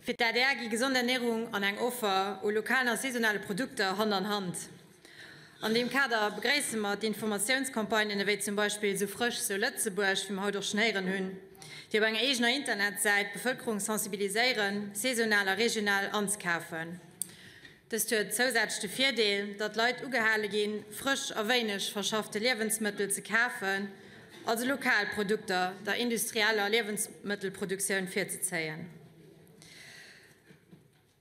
Fir d'ADR gi gesond Ernierung an eng Offer u lokalen a saisonale Produkter Hand an Hand. An deem Kader begréisse mer d'Informatiounscampagnen ewéi zum Beispill Sou frësch, sou Lëtzebuerg, wéi mer haut och schonn héieren hunn, déi op enger eegener Internetsäit d'Bevëlkerung sensibiliséieren, saisonal a regional anzekafen. Dëst huet zousätzlech de Virdeel, datt d'Leit ugehale ginn, frësch a wéineg verschaffte Liewensmëttel ze kafen, also lokal Produkter der industrieller Liewensmëttelproduktioun virzezéien.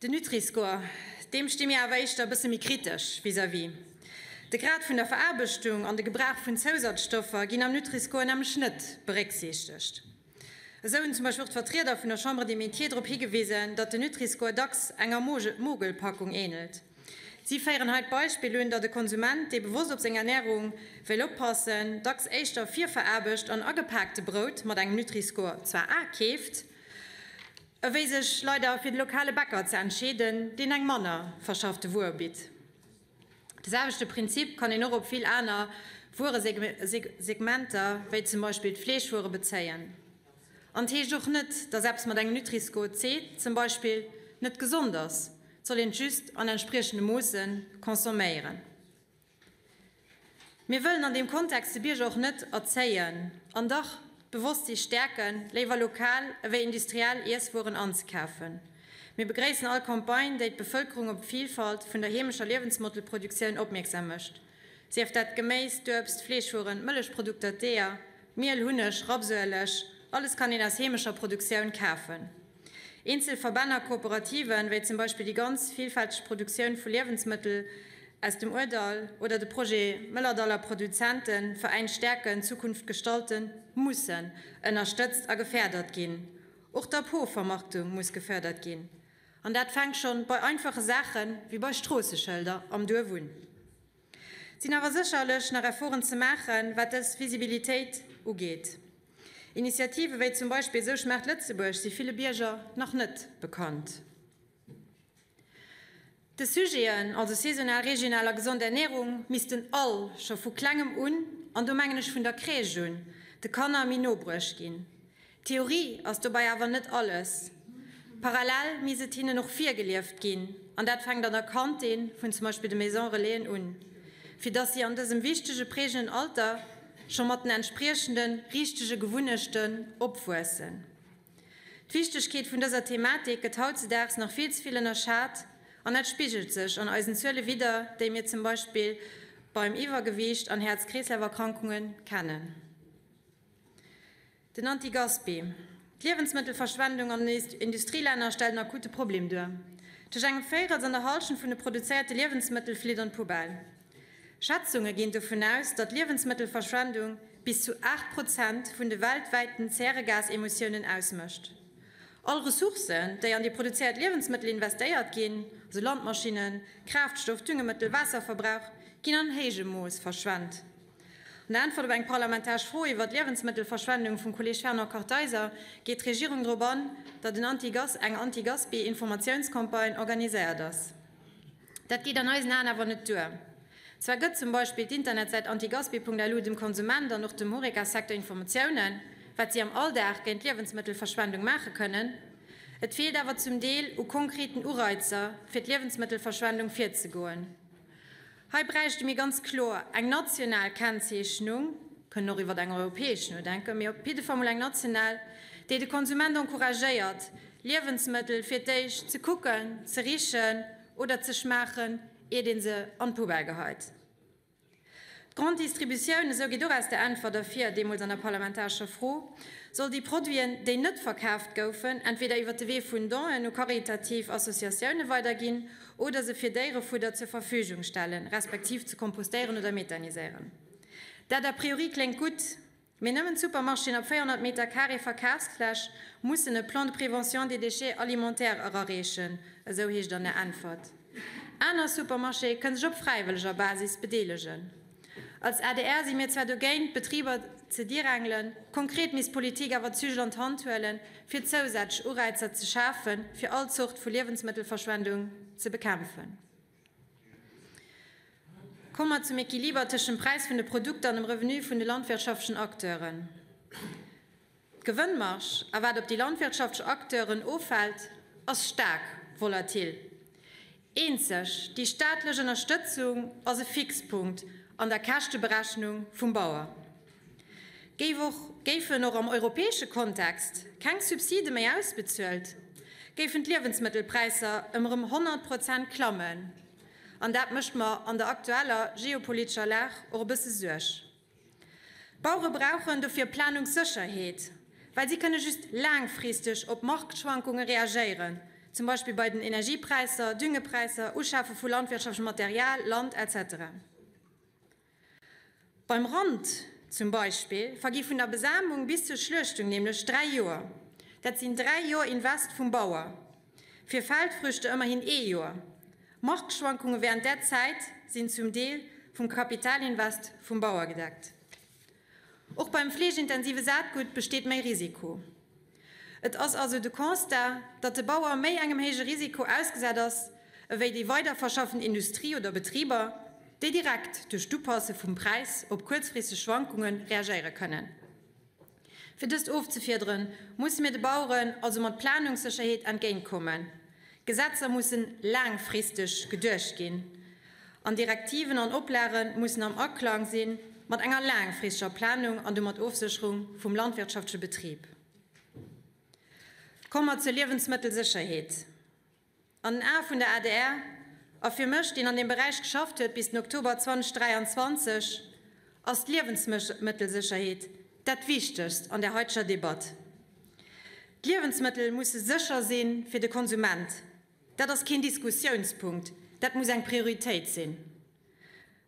Den Nutri-Score, deem sti mir awer éischter e bësse méi kritesch vis-à-vis. De Grad vun der Veraarbechtung an de Gebrauch vun Zousatzstoffer ginn am Nutri-Score nämlech net berécksiichtegt. Esou hunn zum Beispill och d'Vertrieder vun der Chambre des Métiers drop higewisen, datt den Nutri-Score dacks enger Mogelpackung änelt. Si féieren hei d'Beispill un, datt e Konsument, dee bewosst op seng Ernärung wéll oppassen, dacks éischter virveraarbecht an agepaakte Brout mat engem Nutri-Score zwar A keeft, ewéi sech leider fir de lokale Bäcker ze entscheeden, deen eng manner verschaffte Wuer bitt. De selwechte Prinzip kann een och op vill aner Wueresegmenter, wéi zum Beispill d'Fleeschwuere bezéien. An et heescht och net, dass eppes mat engem Nutri-Score C zum Beispill net gesond ass, et soll een et just an entspriechende Moosse consomméieren. Mir wëllen an deem Kontext de Bierger och net erzéien an dach d'Bewosstsi stäerken, léiwer lokal ewéi industriell Iesswueren anzekafen. Mir begréissen all Campagne, déi d'Bevëlkerung op d'Vilfalt vun der heemescher Liewensmëttelproduktioun opmierksam mécht, sief dat Geméis, d'Uebst, Fleeschwueren, d'Mëllechprodukter, d'Eeër, Miel, Hunneg, Rapsueleg, alles kann een aus heemescher Produktioun kafen. Eenzel Verbänn a Kooperativen, wéi zum Beispill déi ganz villfälteg Produktioun vu Liewensmëttel aus dem Ourdall oder de Projet Mëllerdaller Produzenten, Veräin stäerken, Zukunft gestalten, mussen ënnerstëtzt a gefärdert ginn. Och d'Apo-Vermarktung muss gefërdert ginn. An dat fänkt schonn bei einfache Saache wéi bei Stroosseschëlder am Duerf un. Et sinn awer sécherlech nach Efforten ze maachen, wat dës Visibilitéit ugeet. Initiative wéi zum Beispill Sou schmaacht Lëtzebuerg si ville Bierger nach net bekannt. Dës Sujeten, also saisonal, regional a gesond Ernährung, missten all scho vu klengem un, an do mengen ech vun der Crèche un, de Kanner méi no bruecht ginn. Theorie ass dobäi awer net alles. Parallel misst et hinnen och virgelieft ginn, an dat fänkt an der Kantin vun zum Beispill de Maison Relaisen un, fir dass si an dësem wichtege prägenden Alter scho mat den entspriechende richtege Gewunnechten opwuessen. D'Wichtegkeet vun dëser Thematik gëtt hautzedaags nach vill ze vill ënnerschat an dat spigelt sech an eisen Zuele widder, déi mir zum Beispill beim Iwwergewiicht an Häerz-Kreeslaf-Erkrankunge kennen. Den Anti-Gaspi. D'Liewensmëttelverschwendung an den Industrielänner stellt en akute Problem duer. Tëscht engem Véirels an der Hallschent vun de produzéierte Liewensmëttel flitt an d'Poubelle. Schätzunge ginn dovun aus, datt d'Liewensmëttelverschwendung bis zu 8 Prozent vun de weltwäiten Zäregasemussiounen ausmécht. All Ressourcen, déi an déi produzéiert Liewensmëttel investéiert ginn, also Landmaschinnen, Kraaftstoff, Düngemëttel, Waasserverbrauch, ginn an héijem Mooss verschwent. An der Äntwert op eng parlamentaresch Fro iwwer d'Liewensmëttelverschwendung vum Kolleeg Fernand Kartheiser geet d'Regierung drop an, datt en Anti-Gas eng Anti-Gaspi-Informatiounscampagne organiséiert ass. Dat geet an eisen Aen awer net duer. Zwar gëtt zum Beispill d'Internetsäit antigaspi.lu dem Konsument an och dem Horeca-Secteur Informatiounen, wat si am Alldag géint d'Liewensmëttelverschwendung maache kënnen. Et feelt awer zum Deel u konkreten Ureizer, fir d'Liewensmëttelverschwendung virzegoen. Hei bräichte mir ganz kloer eng national Kennzeechnung, kënnen och iwwer eng europäesch nodenken, mee op jidde Fall mol eng national, déi de Konsument encouragéiert, Liewensmëttel fir d'éischt ze kucken, ze richen oder ze schmaachen, iert ee se an d'Poubelle geheit. D'Grande Distributioun, esou geet och aus der Äntwert ervir, deemools an der parlamentarescher Fro, soll déi Produiten, déi net verkaaft goufen, entweder iwwer de Wee vun Donen u karitativ Associatioune weiderginn oder se fir Déierefudder zur Verfügung stellen, respektiv ze kompostéieren oder methaniséieren. Dat a priori kléngt gutt, mee nëmmen d'Supermarchéen op 400 Meter carré Verkafsfläch mussen e Plan de prévention des déchets alimentaires erareechen, esou heescht an der Äntwert. Aner Supermarchéë kënne sech op fräiwëlleger Basis bedeelegen. Als adr si mir zwar dogéint, d'Betriber ze dirängelen, konkret misst d'Politik awer d'Zügel an d'Hand huelen, fir zousätzlech Ureizer ze schafen, fir all Zort vu Liewensmëttelverschwendung ze bekämpfen. Komme mer zum Equiliber tëscht dem Präis vun de Produkter an dem Revenu vun de landwirtschaftlechen Acteuren. D'Gewënnmarge a wat op déi landwirtschaftlech Acteuren offält, ass staark volatil. Eenzeg déi staatlech Ënnerstëtzung ass e Fixpunkt an der Käschteberechnung vum Bauer. Géif och, géifen och am europäesche Kontext keng Subside méi ausbezuelt, géifen d'Liewensmëttelpräisser ëm erëm 100 Prozent klammen. An dat mécht mer an der aktueller geopolitescher Lag och e bësse Suerg. D'Bauere brauchen dofir Planungssécherheet, well si kënne just laangfristeg op Marktschwankunge reagéieren, zum Beispill bei den Energiepräisser, Düngepräisser, Uschafe vu landwirtschaftlechem Material, Land, etc. Beim Rand zum Beispill vergi vun der Besamung bis zur Schluechtung nämlech 3 Joer. Dat sinn 3 Joer Invest vum Bauer. Fir Feldfrüchte ëmmerhin ee Joer. Marktschwankunge wärend där Zäit sinn zum Deel vum Kapitalinvest vum Bauer gedeckt. Och beim fleegeintensive Saatgut besteet méi Risiko. Et ass also de Constat, datt de Bauer méi engem héije Risiko ausgesat ass ewéi déi weiderverschaffend Industrie oder Betriber, déi direkt duerch d'Upasse vum Präis op kuerzfristeg Schwankunge reagéiere kënnen. Fir dëst ofzefiederen, musse mir de Baueren also mat Planungssécherheet entgéintkommen. Gesetzer mussen laangfristeg geduecht ginn an Direktiven an Oplage mussen am Aklang si mat enger laangfristeger Planung an domat Ofsécherung vum landwirtschaftleche Betrib. Komme mer zur Liewensmëttelsécherheet. An den Ae vun der adr, a fir mech, deen an deem Beräich geschafft huet bis den Oktober 2023, ass d'Liewensmëttelsécherheet dat Wichtegst an der haiteger Debatt. D'Liewensmëttel musse sécher si fir de Konsument. Dat ass keen Diskussiounspunkt, dat muss eng Prioritéit sinn.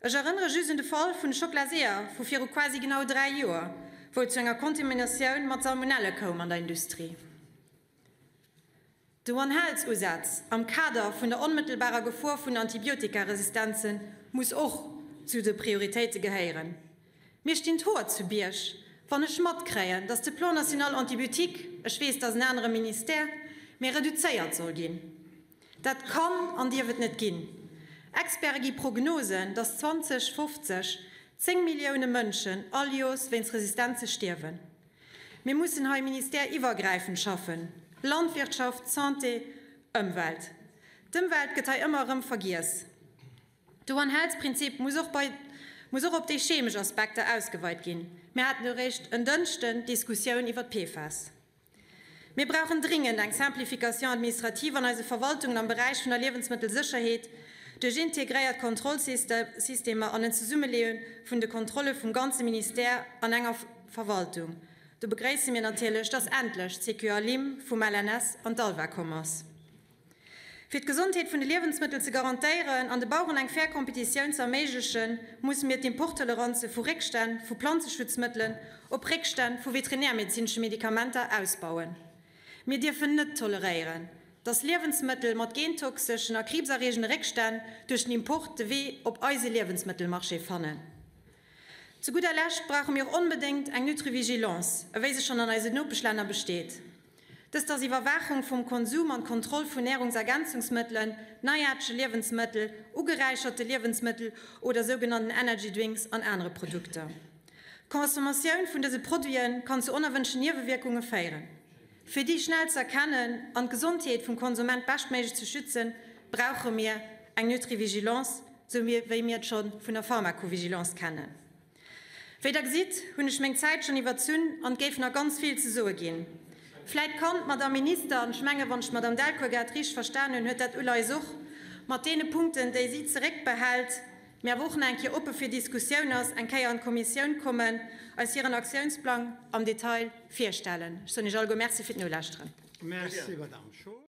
Ech erënnere just un de Fall vun de Schocklaseeër vu viru quasi genau 3 Joer, wou et zu enger Kontaminatioun mat Salmonelle koum an der Industrie. De One Health-Usaz am Kader vun der onmëttelbarer Gefor vun Antibiotikaresistenze muss och zu de Prioritéite gehéieren. Mir stinn d'Hoer zu Bierg, wann ech matkréien, datt de Plan national antibiotique, ech weess, dat ass en anere Ministère, mee reduzéiert soll ginn. Dat kann an dierf et net ginn. Experte gi Prognosen, datt 2050 10 Millioune Mënschen all Joers wéinst Resistenze stierwen. Mir mussen hei ministère-iwwergräifend schaffen, Landwirtschaft, Santé, Ëmwelt. D'Ëmwelt gëtt hei ëmmer erëm vergiess. De One Health Prinzip muss och bei muss och op déi chemesch Aspekter ausgeweit ginn. Mir haten eréischt en Dënschden d'Diskussioun iwwer d'PFAS. Mir brauchen dringend eng Simplification administrative an eise Verwaltungen am Beräich vun der Liewensmëttelsécherheet duerch integréiert Kontrollsystemer an en Zesummeleeë vun de Kontrolle vum ganze Ministère an enger Verwaltung. Do begréisse mir natierlech, dass endlech d'CQALIM vum LNS an d'ALVA komm ass. Fir d'Gesondheet vun de Liewensmëttel ze garantéieren an de Baueren eng fair Kompetitioun ze erméiglechen, musse mir d'Importtoleranze vu Réckstänn vu Planzeschutzmëttelen op Réckstänn vu veterinärmedezinesche Medikamenter ausbauen. Mir dierfen net toleréieren, dass Liewensmëttel mat gentoxeschen a kriibserreegende Réckstänn duerch den Import de Wee op eise Liewensmëttelmarché fannen. Zu gudder Lescht brauche mir och onbedéngt eng Nutrivigilance, ewéi se schonn an eisen Nopeschlänner besteet. Dëst ass Iwwerwaachung vum Konsum an d'Kontroll vun Nährungsergänzungsmëttelen, neiaartege Liewensmëttel, ugeräicherte Liewensmëttel oder sougenannten Energy Drinks an anere Produkter. D'Consommatioun vun dëse Produite kann zu onerwënschten Niewewierkunge féieren. Fir déi schnell ze erkennen an d'Gesondheet vum Konsument beschtméiglech ze schützen, brauche mir eng Nutrivigilance, sou wéi mir et scho vun der Pharmacovigilance kennen. Wéi der gesitt, hunn ech meng Zäit schonn iwwerzunn an et géif nach ganz vill ze soe ginn. Vläit kann d'Madame Minister, an ech menge wann ech d'Madame Delcourt grad richteg verstan hunn, huet dat Uleies och, mat deene Punkten, déi si zeréckbehält, mee awer och nach eng Kéier oppe fir Diskussioun ass, eng Kéier an d'Kommissioun kommen, eis hiren Aktiounsplang am Detail virstellen. Ech soen Iech alleguer Merci fir d'Nolauschteren. Merci, Madame Schoof.